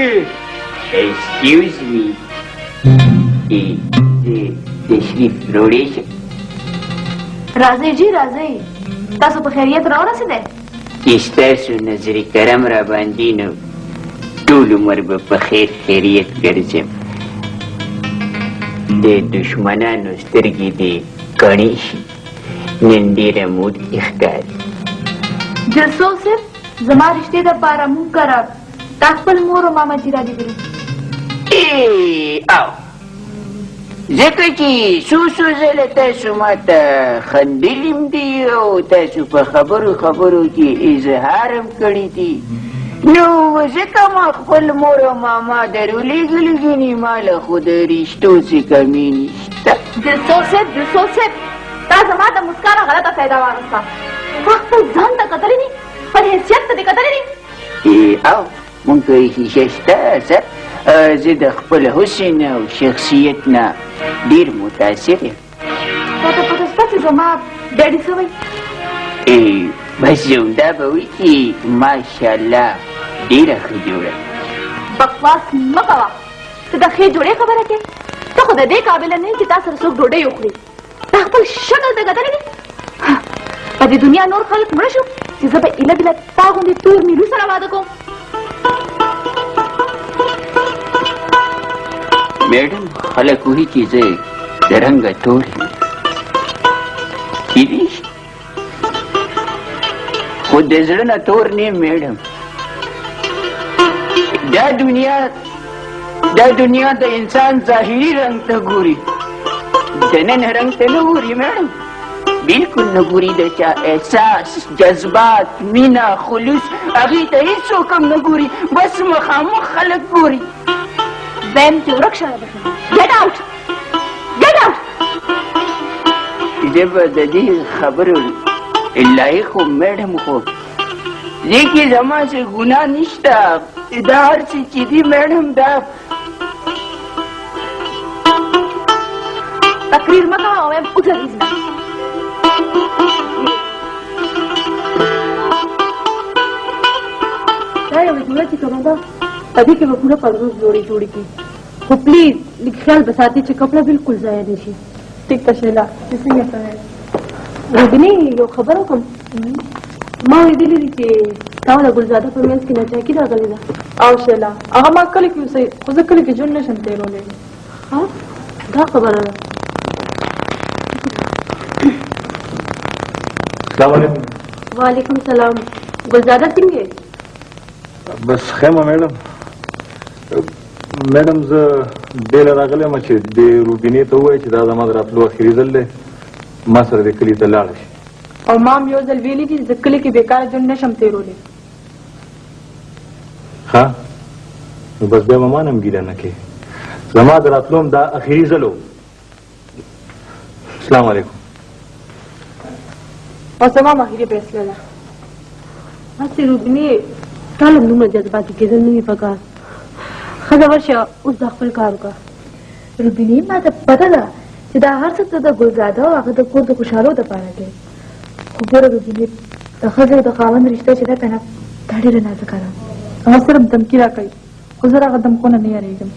Excuse me, تشریف راوړی شم؟ راځئ جي راځئ، تاسو په خیریت راورسېدی؟ چې ستاسو نظر کرم راباندې نو ټول عمر به په خیر خیریت ګرځم. د دښمنانو سترګې دې کڼې شي، نن ډېره موډ کې ښکاري. جلسو صاحب، زما رشتې دپاره مونږ کره تا خپل مور او ماما جي رالیږلي. او ځکه چې څو څو ځله تاسو ما ته خندلي هم دي او تاسو په خبرو خبرو کې اظهار هم کړي دي، نو ځکه ما خپل مور او ماما درولېږلي، ګنې ما له خو د رشتو څه کمي نشته. دلسو صاحب، دلسو صاحب، تا زما د مسکا نه غلطه فایده واخیسته. تا خپل ځان ته کتلي دي؟ خپل حیثیت ته دې کتلي دي؟ او مونږ ته شیشه شته سر. زه د خپل حسن او شخصیت نه ډېر متاثر یم. تا ته پته شته چې زما ډیډي څه وایي؟ بس همدا به وي چې ماشاءالله ډېره ښه جوړه. بکواس مه کوه، ته د ښې جوړې خبره کوې؟ ته خو د دې قابله نه یې چې تا سره څوک ډوډۍ وخوري. تا خپل شکل ته کتلی دی؟ په دې دنیا نور خلک مړه شو چې زه به ایله بیله تا غوندې تور میلو سره واده کوم. میډم، خلک وایي چې زه د رنګه تور یم. کیدای شي، خو د زړه نه تور نه یم میډم. دا دنیا د انسان ظاهري رنګ ته ګوري، دننه رنګ ته نه ګوري میډم، بالکل نه ګوري. د چا احساس، جذبات، مینه، خلوص، هغې ته هېڅوک هم نه ګوري، بس مخامخ خلک ګوري. وایم چې ورک شه رابخې. Get out! Get out! زه به د دې خبرو لایق وم میډم، خو دې کې زما څه ګناه نشته. دا هر څه چې دي میډم، دا تقریر مه کوه، وایم وځه ځه. دا یوه جوړه چې کومه ده، په دې کې به پوره 50 جوړې جوړې کړي، خو پلیز لږ خیال به ساتي چې کپړه بالکل ضایع نه شي. ټیک ته شیلا، چې څنګه سوی؟ روبینې، یو خبره وکړم؟ ما اورېدلي دي چې ستا او د ګلزاده په منځ کې ناچاکي راغلې ده. او شیلا، هغه ما کلي کې اوسئ، خو زه کلي کې ژوند نه شم تېرولی. ها، دا خبره ده. السلام علیکم. وعلیکم سلام. ګلزاده څنګه یې؟ بس ښه یم میډم. میډم، زه دې له راغلی یم چې دې روبینې ته ووایي چې دا زما د راتلو اخري ځل دی، ما سره دې کلي ته لاړه شي. او ما هم یو ځل ویلي دي چې زه کلي کې بېکاره ژوند نه شم تېرولی. ښه، نو بس بیا به ما نه هم ګیله نه کوې. زما د راتلو هم دا اخري ځل و. السلام علیکم. او زما هم اخري فیصله ده. هسې روبینې، تا له دومره جذباتي کېدل نه وي پکار. ښځه ورشه اوس دا خپل کار وکړه. روبینې، ما ته پته ده چې دا هر څه ته د ګلزاده او هغه د کور د خوشحالو دپاره کوې، خو ګوره روبینې، د ښځې او د خاوند رشته چې ده که نه، دا ډېره نازکه ده. هغه صرف دمکي راکوي، خو زه د هغه دمکو نه نه یارېږم.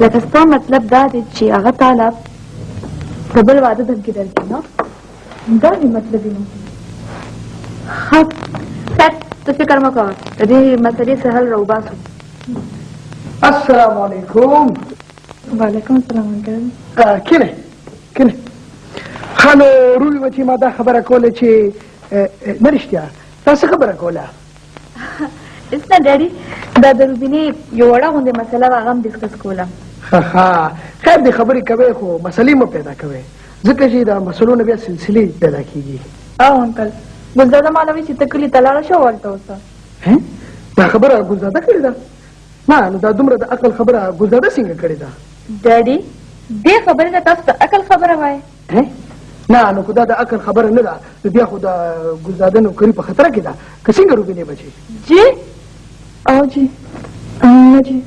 لکه ستا مطلب دا دی چې هغه تا له د بل واده دمکي درکړي، نو دا دې مطلب وي. نو ښه، خیر، ته فکر مه کوه، د دې مسئلې څه حل راوباسو. السلام علیکم. وعلیکم السلام انکل. کینه کینه. ښه نو روبي بچي، ما دا خبره کوله چې نه رښتیا تا څه خبره کوله؟ هېڅ نه ډیډي، دا د روبینې یو وړه غوندې مسله وه، هغه هم ډسکس کوله. ښه ښه، خیر دې خبرې کوې، خو مسلې مه پیدا کوې، ځکه چې دا مسلو نه بیا سلسلې پیدا کېږي. او انکل، ګلزاده ما له وایي چې ته کلي ته لاړه شه او هلته اوسه. دا خبره ګلزاده کړې ده؟ نه، نو دا دومره د عقل خبره ګلزاده څنګه کړې ده؟ ډیډي، دې خبرې ته تاسو د عقل خبره وایئ؟ نه، نو خو دا د عقل خبره نه ده، نو بیا خو د ګلزاده نوکري په خطر کې ده، که څنګه روبینې بچي؟ جی؟ او جی، نه جی.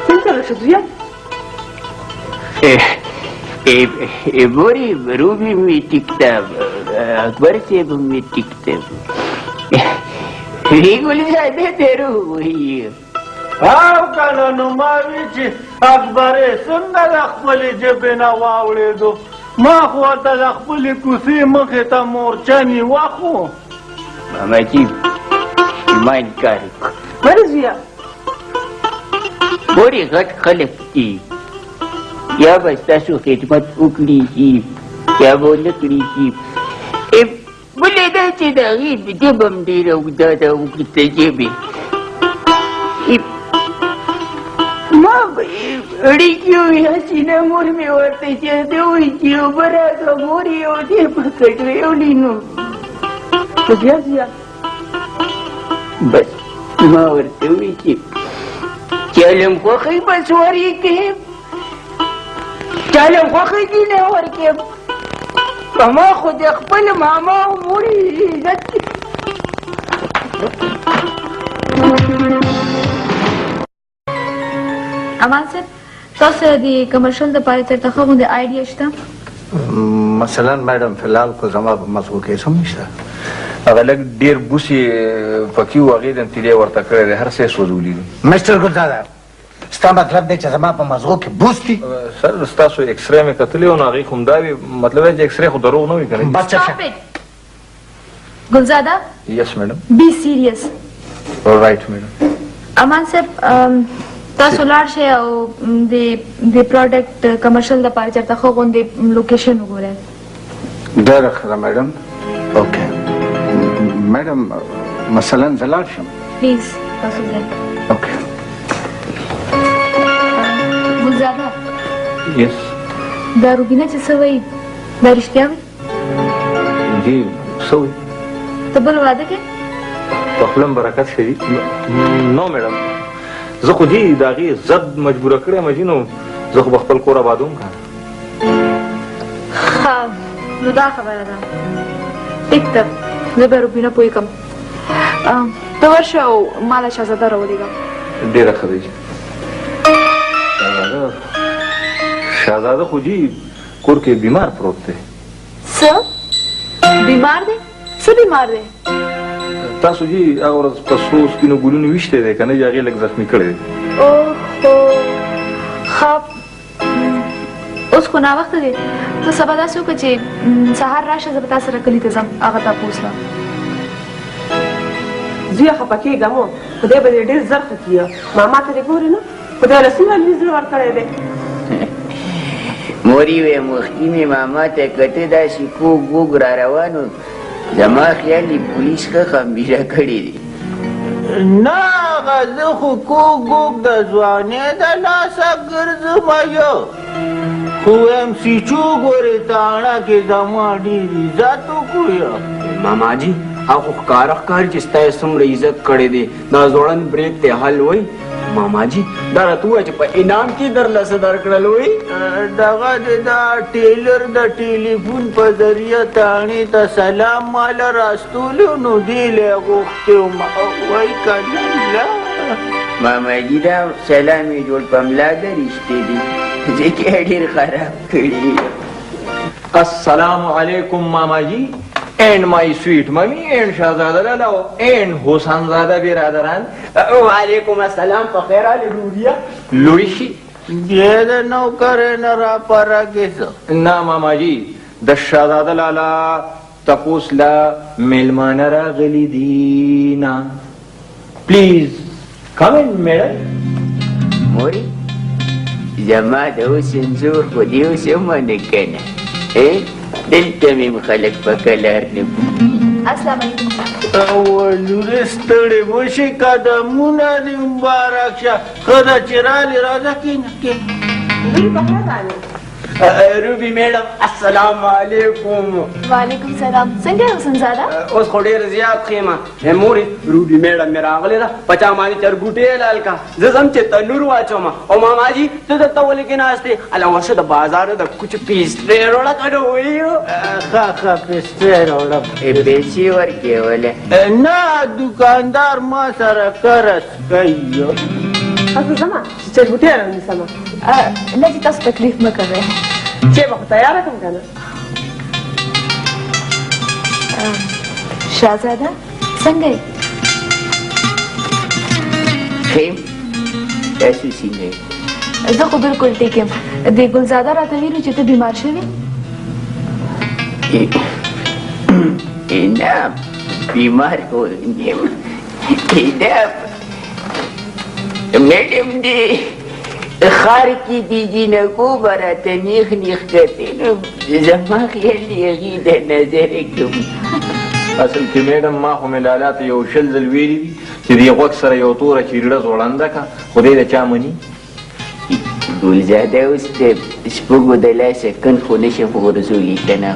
څنګه چلو شو زویه؟ بوري روبي مې ټیک ده، اکبر صاحب مې ټیک ده. وی ګلزاده دروغ وایي. او که نه نو ما وی چې اکبرې څنګه د خپلې ژبې نه واوړېدو، ما خو ورته د خپلې کوڅې مخې ته مورچه نیوه. خو ماما جي ما انکار وکړ. ولې زویه؟ ګورې غټ خلک دي، یا به ستاسو خدمت وکړي شي یا به ونه کړي شي. بله دا چې د هغې ژبه هم ډېره اوږده ده، اوږده ژبې. ما اړیکې وې هسې نه مور مې ورته چېرته وایي چې اوبه راکړه، مور یې یو ځای په کټوۍ نو بیا زویه بس ما ورته وویل چې چلم خوښی بس ور یې کړم، چلم خوښی دي نه ورکړم. په ما خو د خپل ماما او مور عزت. امان صاحب تاسو سره د کمرشل دپاره چېرته ښه غوندې آیډیا شته؟ مثلا میډم فی الحال خو زما په مزغو کې هېڅ هم نشته. هغه لږ ډېر بوسې پکې وو، هغې د امتیلې ورته کړی دی، هر څه یې سوځولي دي. مستر ګلزاده ستا مطلب دی چې زما په مزغو کې بوس دي؟ سر ستاسو اکسرې مې کتلې وه، نو هغې خو همدا وي، مطلب دی چې اکسرې خو دروغ نه وي که نه؟ بس شه. ګلزاده. Yes madam. Be serious. Right madam. امان صاحب تاسو لاړ شئ او د product commercial دپاره چېرته ښه غوندې location وګورئ. ډېره ښه ده madam. Okay madam، مثلا زه لاړ شم؟ Please تاسو ځئ. Okay. ګلزاده. Yes. دا روبینه چې څه وایي دا رښتیا وایي؟ جی څه وایي؟ ته بل واده کوې؟ په خوله مې برکت ښه دي. No madam، زه خو جي د هغې عزت مجبوره کړی یم جي، نو زه خو به خپل کور آبادوم که نه. ښه نو دا خبره ده. ټیک ده، زه به روبینه پوه کړم. ته ورشه او ما له شهزاده راولېږه. ډېره ښه ده جي. شهزاده شهزاده خو جي کور کې بیمار پروت دی. څه بیمار دی؟ څه بیمار دی؟ تاسو جي هغه ورځ په څو سپینو ګلونو ویشتی دی که نه، هغې لږ زخمي کړی دی. اوهو ښه، اوس خو ناوخته دی. ته سبا داسې وکړه چې سهار راشه، زه به تا سره کلي ته ځم هغه تپوس له. زویه خفه کېږه مو، خدای به دې ډېر زر ښه کړي. ماما ته دې ګورې نو خدای له څومره لوی زړه ورکړی دی. مور یې ویل مخکې مې ماما ته کته داسې کوږ ووږ را روان و، زما خیال یې پولیس ښه خمبیره کړی دی. نه هغه زه خو کوږ ووږ د ځوانۍ د لاسه ګرځم یو، خو وایم سیچو ګورې تاڼه کې زما ډېر عزت وکړو. ماما جي هغه خو ښکاره ښکاري چې ستا یې څومره عزت کړی دی. دا ځوړند برېک ته حل وایي. ماما جي دا راته ووایه چې په انعام کې درله څه درکړل وایي؟ دغه د دا ټیلر د ټیلیفون په ذریعه تاڼې ته سلام ماله راستولی نو دې له یې غوښتی وم. وایي که نه لا ماما جي دا سلام یې جوړ په ملا درېستی دی، ځکه یې ډېر خراب کړي. السلام علیکم ماما جي and my sweet mummy and شهزاده لالا and حسنزاده برادران. وعلیکم السلام. په خیر راغلې لوریا. لوري شي بیا د نوکرۍ نه راپاره کېسه. نه ماما جي، د شهزاده لالا تپوس له مېلمانه راغلي دي. نه please come in madam. مورې زما د حسن زور خو دې اوس هم ونه که نه، دلته مې هم خلک په کلار نه پوهېږي. السلام علیکم. لورې ستړې مه شې، قدمونه دې مبارک شه. ښه ده چې رالې، راځه کښېنه کښېنه. لورې په خیر راغلې. روبي میډم السلام علیکم. وعلیکم سلام. څنګه یې حسنزاده؟ اوس خو ډېر زیات ښه یم. مورې روبي میډم مې راغلې ده، په چا باندې چرګوټی حلال کړه، زه ځم چې تنور واچوم. او ماما جي ته دلته ولې کښېناستې؟ هله ورشه د بازاره د کوچو پیسټرې راوړه که نه وایو. ښه ښه پیسټرې راوړم. پیسې ورکړې وله؟ نه، دوکاندار ما سره قرض کوي. ښه ځمه چې چرګوټی راونیسم. نه چې تاسو تکلیف مه کوئ. چې به خو تیاره کړم که نه. شهزاده څنګه یې؟ ښه یم، تاسو څنګه یې؟ زه خو بالکل ټیک یم. دې ګلزاده راته ویلي چې ته بیمار شوې؟ نه، بیمار خو نه یم. دا میډم دې ښار کې دې جینکو به راته نیغ نیغ کتل، نو زما خیال دی هغې د نظره کوم. اصل کې میډم ما خو مې لالا ته یو 20 ځل ویلي دي چې دې غوږ سره یو توره چیرړه ځوړنده که، خو دی د چا مني؟ ګلزاده اوس د سپږو د لاسه کن خو نه شم غورځولی که نه،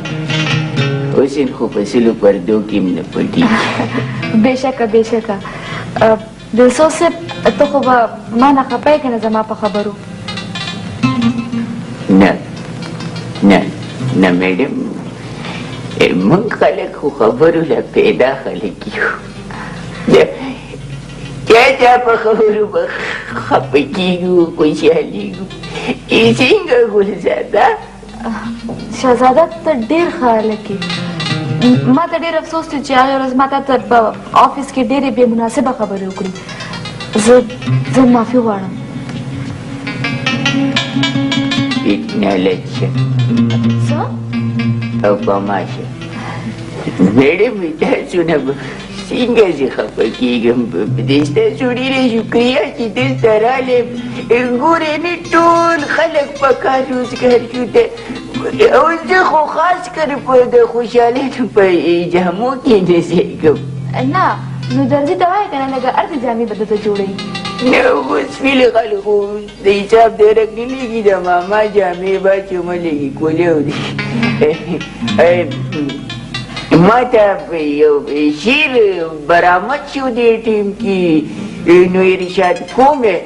اوس یې خو په 100 پردو کې هم نه پټېږي. بېشکه بېشکه. دلسوز صاحب، ته خو به ما نه خفه یې که نه زما په خبرو؟ نه نه نه میډم، موږ خلک خو خبرو له پیدا خلک یو. چا چا په خبرو به خفه کېږو، خوشحالېږو. څنګه ګلزاده؟ شهزاده ته ډېر ښه هلک یې. ما ته ډېر افسوس دی چې هغې ورځ ما تا ته په آفیس کې ډېرې بې مناسبه خبرې وکړې. زه معافي غواړم. نالت شه. څه؟ او په ما شه. میډم، تاسو نه به څنګه زه خفه کېږم؟ د ستاسو ډېره شکریه چې دلته راغلې. ګورې نه ټول خلک په کار روزګار شو، او زه خو خاص کر په د خوشحالۍ په جامو کې نه ځایږم. نه، نو درځي ته وایه که نه لږه ارتې جامې به درته جوړوي. نه، اوس فیل خو د حساب درک نه لګي، د ماما جامې به چې مه لګي کولی دي. ما ته یو شعر برآمد شو دې ټیم کې، نو ارشاد کوم یې.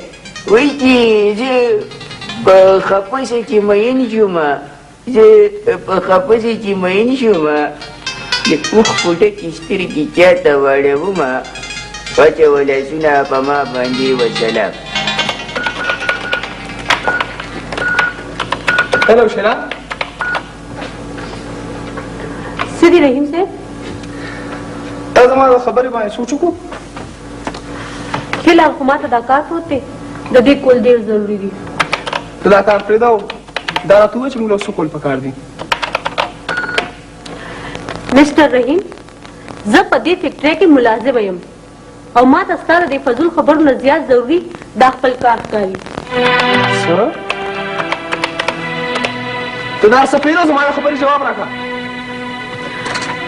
وایي چې زه په خفه سه چې مین شوم، زه په خفه سه چې مین شوم، د اوښکو ډکې سترګې چا ته واړوم، واچوه لاسونه په ما باندې وسلام. هلو شیلا. څه دي رحیم صاحب؟ تا زما د خبرې باندې سوچ وکړو؟ فی الحال خو ما ته دا کار پروت دی، د دې کول ډېر ضروري دي. ته دا کار پرېږده او دا راته ووایه چې موږ له څه کول پکار دي. مسټر رحیم، زه په دې فکټرۍ کې ملازمه یم او ما ته ستا د دې فضول خبرو نه زیات ضروري دا خپل کار ښکاري. څه؟ ته دا څه پرېږده، زما د خبرې جواب راکړه.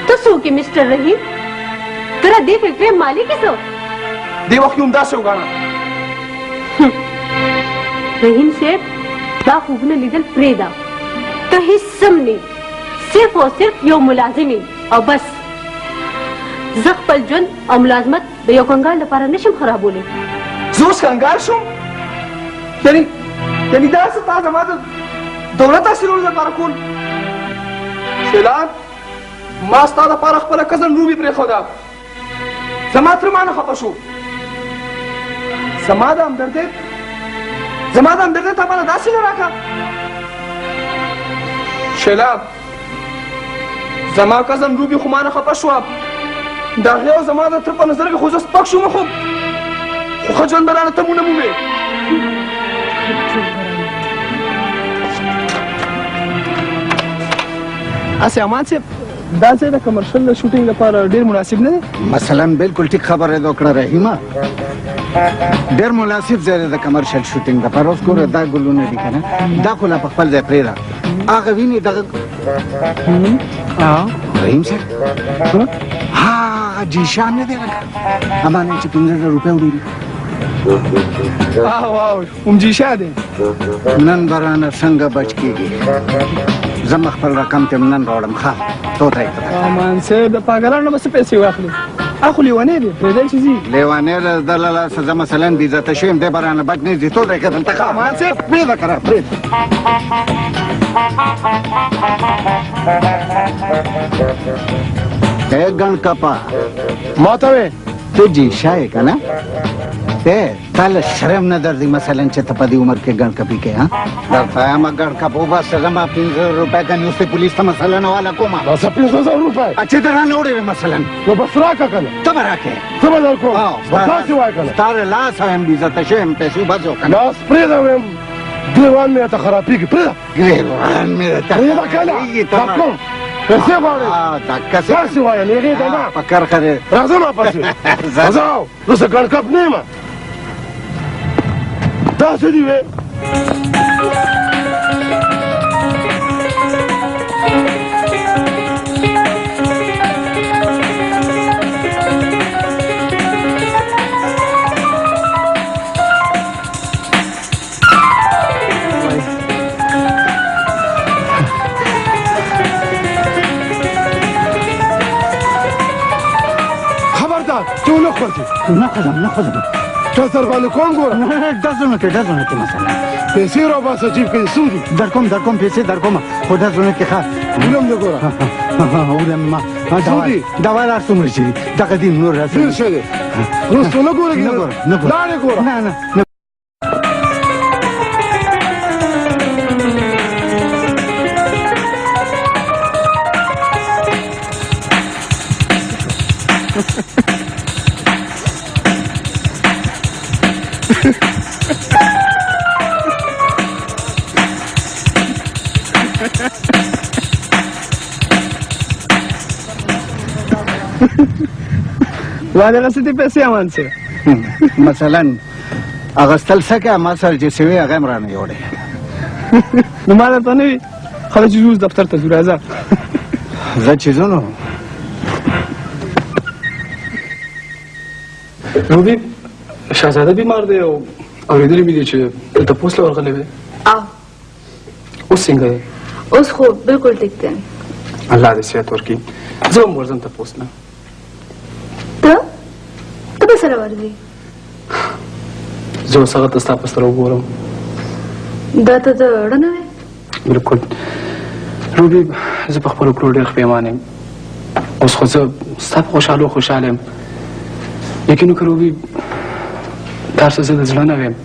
ته څوک یې مسټر رحیم؟ ته د دې فکټرۍ مالک یې څه؟ دې وخت کې همداسې وګڼه. رحیم صاحب، دا خوبونه لیدل پرېږده، ته هېڅ سم نه، صرف او صرف یو ملازم یې او بس. زه خپل ژوند او ملازمت د یو کنګال لپاره نشم خرابولی. زه اوس کنګال شوم؟ یعنی دا څه تا زما د دولت حاصلولو لپاره کول؟ شیلا، ما ستا دپاره خپله کزن روبي پرېښوده، زما تره ما نه خفه شو. زما د همدردۍ تا ماله داسې نه راکړه. شیلا، زما کزن روبي خو ما نه خفه شوه، د هغې او زما د تره په نظر کې خو زه سپک شوم، خو ښه ژوند به رانه ته ونه مومې. هسې امان صاحب، دا ځای د کمرشل د شوټینګ لپاره ډېر مناسب نه دی؟ مثلا بالکل ټیک خبره دې وکړه رحیمه، ډېر مناسب ځای دی د کمرشل شوټینګ لپاره. اوس ګوره دا ګلونه دي که نه، دا خو لا په خپل ځای پرېږده، هغه وینې دغه رحیم صاحب، هغه جیشان نه دی لکه امانه چې 5000 روپۍ وړي. واو، هم جیشا دی. نن به رانه څنګه بچ کېږي؟ زه به خپل رقم ته نن راوړم. ښه توته یې کړه. امان صاحب، د پاګلانو به څه پیسې واخلې؟ اخو لیونی دی، پرېږدی چې ځي. لیونی دی، ده له لاسه زه مثلا بېعزته شوی یم، دی به رانه بچ نه ځي. توته یې کړه دلته. ښه امان صاحب، پرېږده که نه، پرېږده. ای ګڼ کپه، ما ته وې ته جیشا یې که نه؟ تا له شرم نه درځي مثلا چې ته په دې عمر کې ګڼ کپي کې، ها؟ درته وایم ګڼ کپ وباسه، زما 5 روپۍ کنې اوس پولیس ته مثلا حواله کومه. بس 5000 روپۍ چې ته رانه وړې وې مثلا، نو بس راکړه که نه. ته به راکړې؟ زه به در کوم. داسې وایه که نه. ستا له لاسه وایم بېعزته شوی یم، پیسې وباسې که نه. لاس پرېږده وایم، ګرېوان مې راته خرابېږي. پرېږده ګرېوان مې راته پرېږده که نه. خرابېږي. دا کوم پیسې غواړې؟ داسې وایه، نېغې ته نه. په کرښه دی. راځه ما پسې، راځه. زه څه ګڼکپ نه یم. داسې دي وې. خبردار چې ونه خوځې. نه خوځم، نه خوځم. ډز در باندې کوم ګوره. ډزونه کې، ډزونه کې مثلا پیسې راوباسه جیب کې څو دي. در کوم، در کوم پیسې در کوم، خو ډزونه کې ښه. ولم دې ګوره. ولم ما څو دي؟ دوا هر څومره چې دي دغه دي، نور راځي. ډېر ښه دی. وروسته نه ګوره، نه ګوره، نه ګوره. لاړې ګوره. نه نه نه. وا دغه څه دې پیسې امان سه. مثلا اغستل څه که ما سره چې څه وي هغه هم رانه یوړې. نو ما درته نه وي، ښه ده چې ځو دفتر ته ځو. راځه. زه چې ځو نو. روبي، شهزاده بیمار دی او اورېدلي مې دي چې ته تپوس له ورغلی وې. اوس څنګه دی؟ اوس خو بالکل ټیک دی. الله دې صحت ورکړي. زه هم ورځم تپوس له. ته؟ ته به سره ورځې؟ زه اوس هغه ته ستا په سترګو وګورم. دا ته د زړه نه وې؟ بالکل روبي، زه په خپلو کړو ډېر پښېمانه یم. اوس خو زه ستا په خوشحالو خوشحاله یم. یقین وکړه روبي، دا څه زه د زړه نه ویم.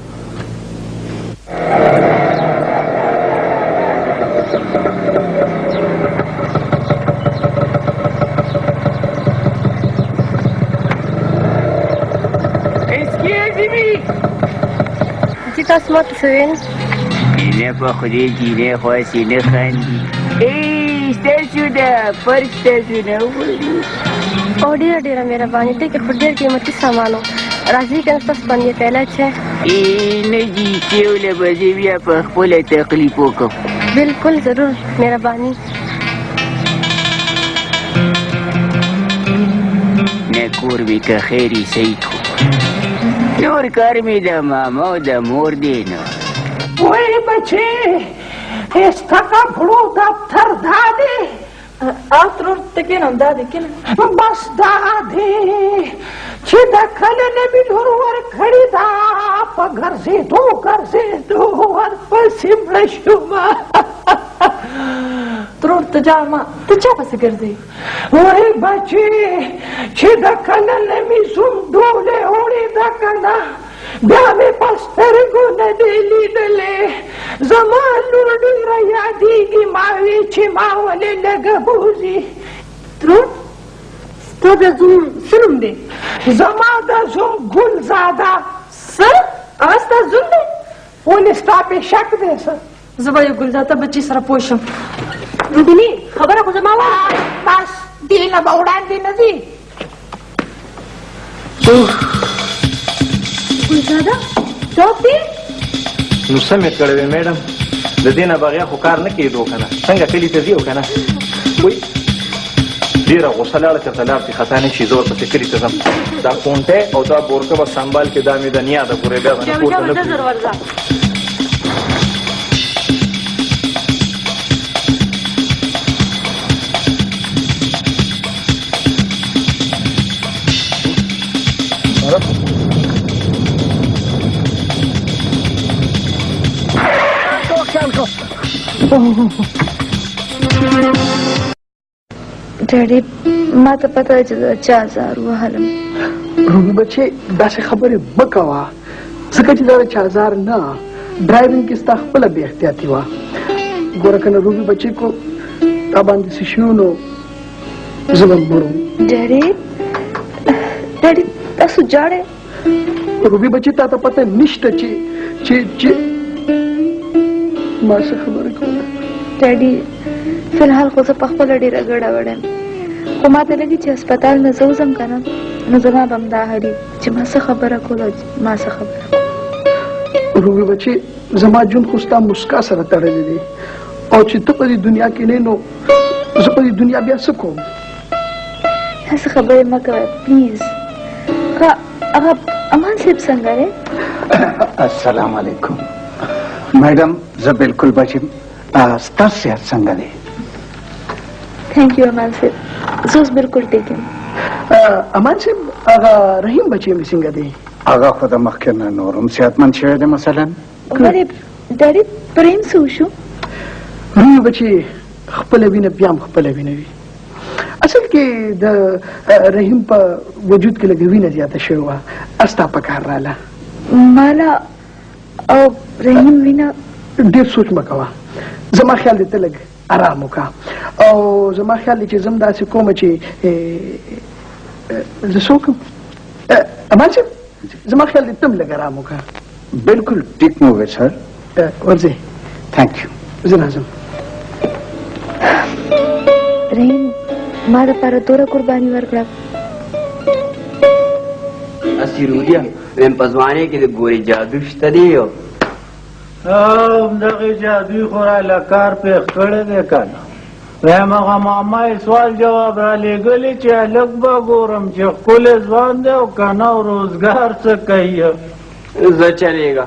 چې تاسو ماته څه ویل؟ نه په خدای چې نه خاصې نه خاندي. ای ستاسو ده فرق ستاسو نه وګورئ. او ډېره ډېره مهرباني، دې کې خو ډېر قیمتي سامان و. راځئ که نه ستاسو باندې پیله چې. ای نه جي، چې له به زه بیا په خپله تکلیف وکړم. بالکل ضرور، مهرباني. نه کور مې که خیر یې صحیح کړو، نور کار مې د ماما او د مور دی. نو وای بچې، ستا کپړو دفتر دا دی؟ ترور ته کښېنه، دا دی کښېنه. بس دا دی چې د کله نه مې لور ورکړې ده، په ګرځېدو ګرځېدو ورپسې مړه شومه. ترور ته جا ما، ته چا پسې ګرځې؟ وای بچې، چې د کله نه مې زوم ډولې وړې ده که نه، بیا مې په سترګو نه دی لیدلی. زما لور ډېره یادېږي، ما وې چې ما ولې لږه بوځي. ترور، ستا د زوم څه نوم دی؟ زما د زوم ګلزاده. څه؟ هغه ستا زوم دی؟ ولې ستا پې شک دی څه؟ زه به یو ګلزاده بچي سره پوه شم. روبینې، خبره خو زما واوره. بس دې نه به وړاندې نه ځي. ګلزاده دا پې؟ نو څه مې کړی وی میډم، د دې نه بغیر خو کار نه کېدو که نه. څنګه کلي ته ځي او که نه؟ وایي ډېره غوسه لاړه، چېرته لار پرې خطا نه شي. زه ورپسې کلي ته ځم. دا کونټی او دا بورکه به سنبال کړې، دا مې د نیا ده ګورې، بیا به نه کور ته نه پرېږدي. ډیډي، ما ته پته ده چې زه چا زار وهلم. روبي بچې داسې خبرې مه کوه، ځکه چې دا د چا ځار نه، ډرایوینګ کې ستا خپله بې احتیاطي وه. ګوره که نه روبي بچې کو تا باندې څه شي نو زه به مړ وم. ډیډي ډیډي تاسو ژاړئ؟ روبي بچې تا ته پته نشته چې چې چې ما څه خبره کوله. ډیډي فی الحال خو زه په خپله ډېره ګډه وډه یم، خو ما ته لګي چې هسپتال نه زه وځم که نه نو زما به همدا حال وي چې ما څه خبره کوله، ما څه خبره کوله. روبي بچې زما ژوند خو ستا مسکا سره تړلی دی، او چې ته په دې دنیا کې نه نو زه په دې دنیا بیا څه کوم؟ هسې خبرې مه کوه پلیز. ښه هغه امان صاحب څنګه دی؟ السلام علیکم میډم، زه بالکل بچیم. ستاسو صحت څنګه دی؟ thank you امان صاحب، زه اوس بالکل ټیک یم. امان صاحب هغه رحیم بچی مې څنګه دی؟ هغه خو د مخکې نه نور هم صحتمند شوی دی. مثلا ولې ډیډي پر رحیم څه وشو؟ رحیم بچی خپله وینه بیا هم خپله وینه وي. اصل کې د رحیم په وجود کې لږه وینه زیاته شوې وه، استا په کار راله. مالا او رحیم وینه؟ ډېر سوچ مه کوه، زما خیال دی ته لږ آرام وکړه، او زما خیال دی چې زه هم داسې کوم چې زه څه وکړم؟ امان صاحب زما خیال دی ته هم لږ آرام وکړه. بالکل ټیک مو وویل سر. ورځئ. thank you. زه راځم. رحیم ما دپاره دومره قرباني ورکړه. اسیرودیه ویم په ځوانۍ کې د ګورې جادو شته دی. همدغې جادوی خو راله کار پېښ کړی دی که نه. وایم هغه ماما یې سوال جواب رالېږلی چې هلک به ګورم چې ښکلی ځوان دی او که نه روزګار څه کوي. زه چلېږه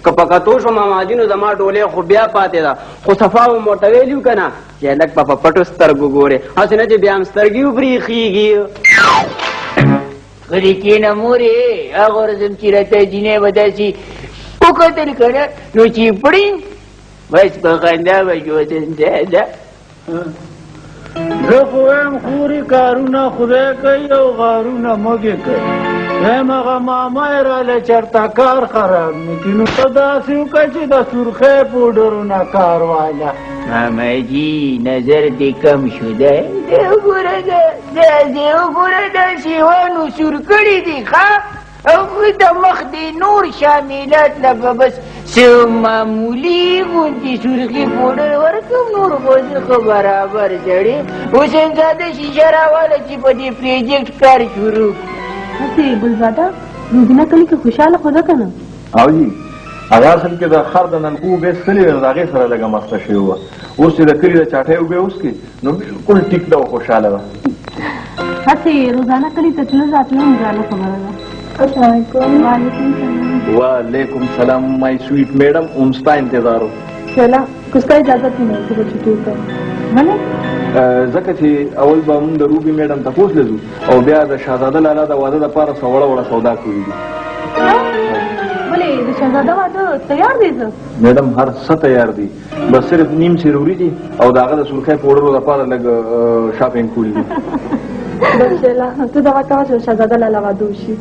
که په کتو شو ماما جي نو زما ډولۍ خو بیا پاتې ده، خو صفا به مو ورته ویلي که نه چې هلک به په پټو سترګو ګورې، هسې نه چې بیا هم سترګې وبرېښېږي. غلې کښېنه مورې، هغه ورځ هم چې راته جینۍ به داسې وکتل که نه نو چې پړین بس په خندا به شو. زه خو وایم خورې کارونه خدای کوي او غارونه موږ کوي. وایم هغه ماما یې راله چېرته کار خراب نه کړي، نو ته داسې وکړه چې د سرخۍ پوډرو نه کار واله. ماما جي نظر دې کم شو دی، دی وګوره دا وګوره دا شیوانو سور کړي دي. ښه او د مخ دې نور شاملات له به بس څه معمولي غوندې سرخي پوډر ورکړم، نور خو زه ښه برابر سړی. حسینزاده شیشه راواله چې په دې پروجیکټ کار شروع کړو. هسې ګلزاده روبینه کلي کې خوشحاله خو ده که نه؟ او جي هغه اصل کې د ښار د نلکو اوبه څښلې وې، نو د هغې سره لږه مسته شوې وه. اوس چې د کلي د چاټۍ اوبه وڅښي نو بالکل ټیک ده او خوشحاله ده. هسې روزانه کلي ته تلل راتلل هم ګرانه خبره ده. السلام علیکم. وعلیکم سلام. وعلیکم سلام my sweet madam، هم ستا انتظار و. شیلا که ستا اجازت وي نو زه به چوټي وکړم. ولې؟ ځکه چې اول به موږ د روبي میډم تپوس له ځو او بیا د شهزاده لالا د واده دپاره څه وړه وړه سودا کړي دي. ولې د شهزاده واده تیار دی؟ زه میډم هر څه تیار دي، بس صرف نیم سیر وریجې او د هغه د سرخۍ پوډرو دپاره لږ شاپینګ کول دي. بس شیلا ته دغه کوه چې شهزاده لالا واده وشي.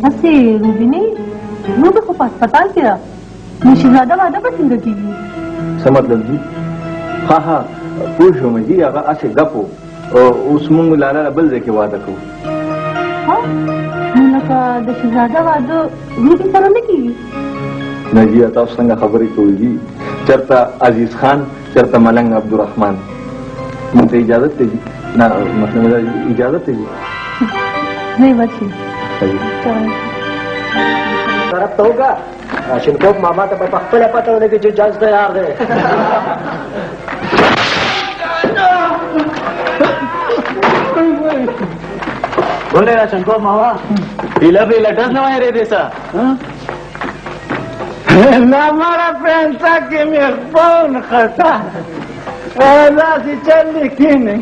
هسې روبینې، روبي خو په هسپتال کې ده، نو شهزاده واده به څنګه کېږي؟ څه مطلب جي؟ ها ها پوه شوم جي، هغه هسې ګپ و. اوس موږ لالا له بل ځای کې واده کوو. ها نو لکه د شهزاده واده روبي سره نه کېږي؟ نه جي، تاسو څنګه خبرې کوئ جي؟ چېرته عزیز خان، چېرته ملنګ عبدالرحمن. موږ ته اجازت دی جي؟ نه مطلب دا اجازت دی جي. نه ورشي. طرف ته وکړه، راشنکوف ماما ته به په خپله پته ولګي چې جنګ تیار دی. ولې راشنکوف ماما بیله بیله ډز نه وایې دې څه؟ نه مړه پنسه کې مې خپه ونښته، داسې چل دې کښېنئ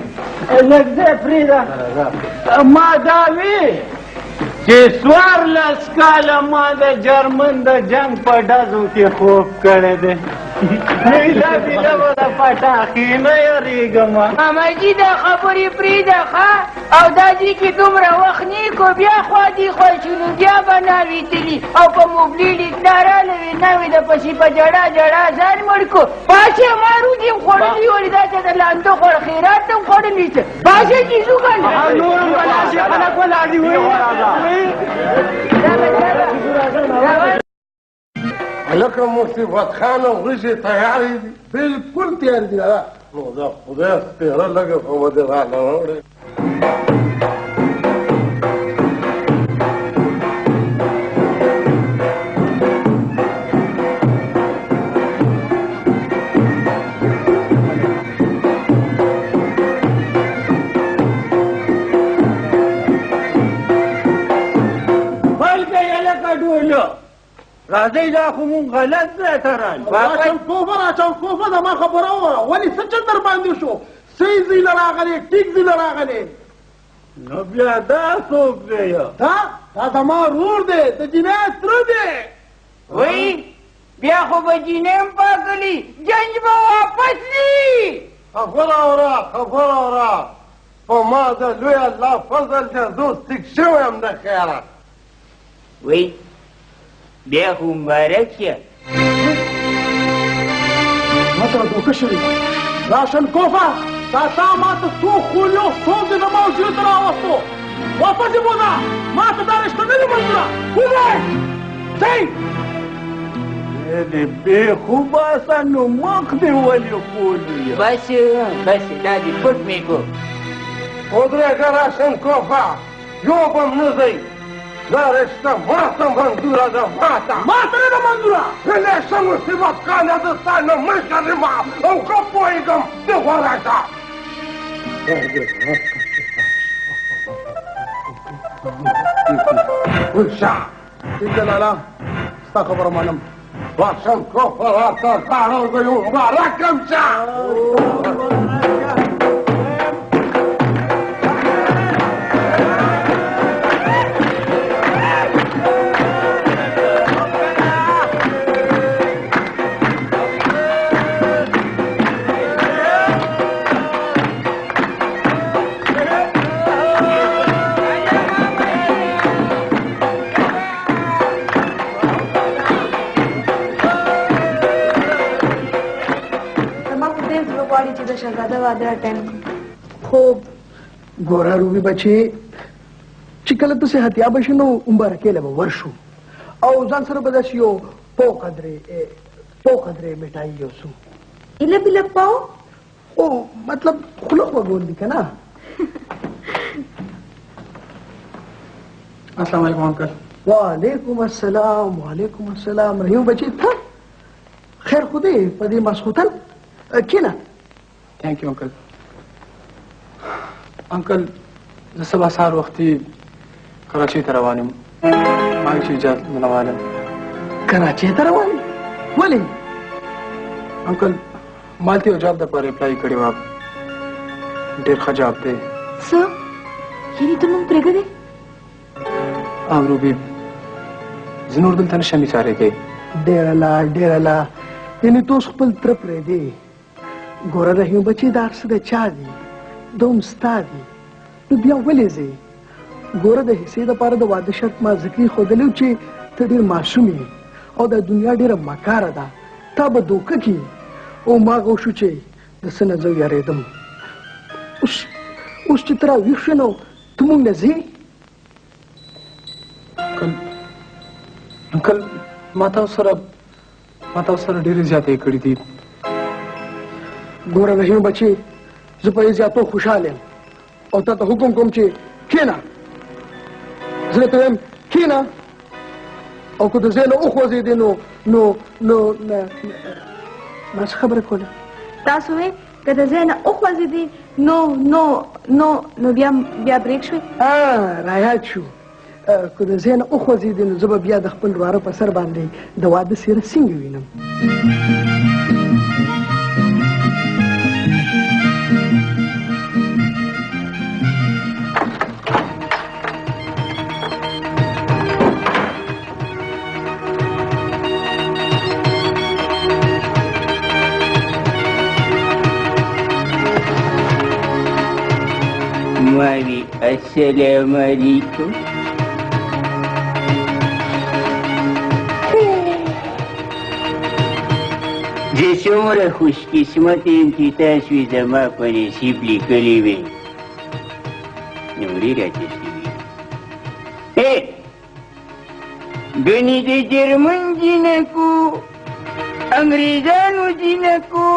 لږ ځای پرېږده. ما دا وي چې 14 کاله ما د جرمن د جنګ په ډزو کې خوب کړی دی. بیله بیله به د پټاخې نه یریږم. ماماجي دا خبرې پرېږده ښه، او دا ځي کې دومره وخت نه کو، بیا خوا دې خوا شو نو بیا به ناوې تلي او په مبلي لیک نه رالوې ناوې د پسې په ژړا ژړا ځان مړ کو. پاڅه ما روټي هم خوړلي ولې دا چې د لاندو خوړ خیرات هم خوړلي څه. پاڅه چې ځو که نه. نور هم به لاړ شي، خلک ولاړ دي. هلکه مصیبت خانه وریجې تیارې دي؟ بالکل تیارې دي دادا. نو دا خدای سپېره لږه خو به دې راله راوړې. بلکې هلکه ډولو راځئ، دا خو مونږ غلط ځای ته رالو. راچنکوفه راچنکوفه زما خبره ووره، ولې څه چل در باندې شو؟ صحیح ځای له راغلې، ټیک ځای له راغلې. نو بیا دا څوک دی؟ دا زما ورور دی، د جینۍ تره دی. وایي بیا خو به جینۍ هم پاکلي، جنج به واپس ځي. خبره اوره، خبره اوره، په ما د لوی الله فضل دی، زه اوس ټیک شوی یم د خیره. وایي بیا خو مبارک شه. ما سره دوکه شوې. راشنکوفه دا تا ما ته څو خولې او څو دې زما حجرې ته راوستو، واپس یې بوځه، ما ته دا رشته نه دي منظوره. وځئ ځئ. دې بېخ وباسه نو مخ دې ولې ښولي؟ بس بس دا دې پټ مې کړو. ودرېږه راشنکوفه، یو به هم نه ځئ. دا رشته ماته منظوره ده، ماته. ماته نه ده منظوره. غلی شه مصیبت خانه، زه ستا نه مشر یم او ښه پوهېږم. ته وراشه. وشه. ټیک ده لالا، ستا خبره منم. راشنکوفه راته غاړه وګیو، مبارک هم شه. شهزاده واده اټینډ کړم. خو ګوره روبي بچې، چې کله ته صحتیابه شې نو مبارکۍ له به ورشو او ځان سره به داسې یو پاو قدرې مټایي یوسو. ایله بیله پاو؟ خو مطلب خوله خوږول دي که نه. السلام علیکم انکل. وعلیکم السلام. وعلیکم السلام. رحیم بچې، ته خیر خو دی په دې ماسخوتن؟ کښېنه. Thank you uncle. انکل زه سبا سهار وختي کراچۍ ته روان یم، ما چې اجازه نه غواړم. کراچۍ ته روان یې؟ ولې؟ انکل ما هلته یو جاب دپاره اپلای کړې وه، ډېر ښه جاب دی. څه؟ یعنې ته موږ پرېږدې؟ روبي زه نور دلته نه شم ایسارېدی. ډېره لا، ډېره لا، یعنې ته اوس خپل تره پرېږدې. ګوره رحیم بچې، دا هر څه د چا دي؟ دا هم ستا دي، نو بیا ولې ځې؟ ګوره د حصې دپاره د واده شرط ما ځکه ایښودلی و چې ته ډېر معصوم یې او دا دنیا ډېره مکاره ده، تا به دوکه کړي. او ما هغه وشو چې د څه نه زه ویرېدم. اوس چې ته راویښ شوې نو ته موږ نه ځې؟ انکل ما تاسو سره ډېرې زیاتې کړې دي. ګوره رحیم بچې، زه په دې زیاتو خوشحال یم او تا ته حکم کوم چې کښېنه. زه درته وایم کښېنه، او که د ځای نه وخوځېدې نو نو نو ما څه خبره کوله؟ تاسو وې که د ځای نه وخوځېدې نو نو نو نو بیا بیا برېک شوې؟ رایاد شو. که د ځای نه وخوځېدې نو زه به بیا د خپل وراره په سر باندې د واده څېره څنګه وینم؟ السلام علیکم. زه څومره خوشقسمت یم چې تاسو یې زما په نصیب لیکلي وي. نمرې راته شوي. ګنې د جرمن جینکو، انګریزانو جینکو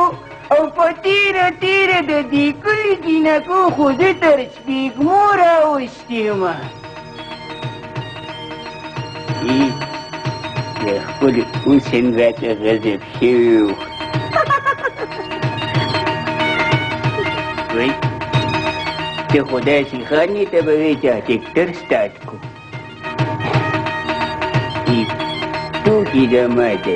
او په تېره تېره د دې کلي جینکو خو زه تر سپېږمو راوستې یم. د خپل حسن راته غضب شوی و. وایي ته خو داسې خان یې، ته به وایې چې ټریکټر سټارټ کړو. ټوکې زما ده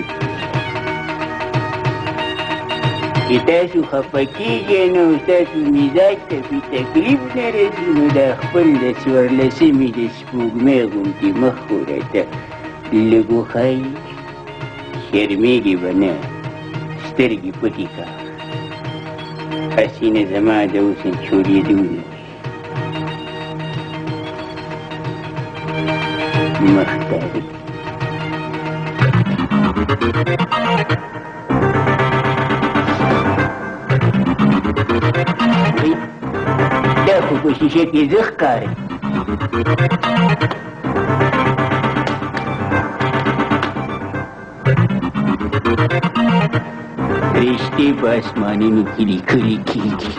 چې تاسو خفه کېږئ نه او ستاسو مزاج ته پې تکلیف نه رسي، نو دا خپل د څوارلسمې د سپوږمۍ غوندې مخ خو راته لږ وښایي. شرمېږي به نه، سترګې پټې کړه، هسې نه زما د حسن چورېدو نه وي. مخ تاریک. دا خو په شیشه کې زه ښکارم. رشتې په اسمانونو کې لیکلي کېږي.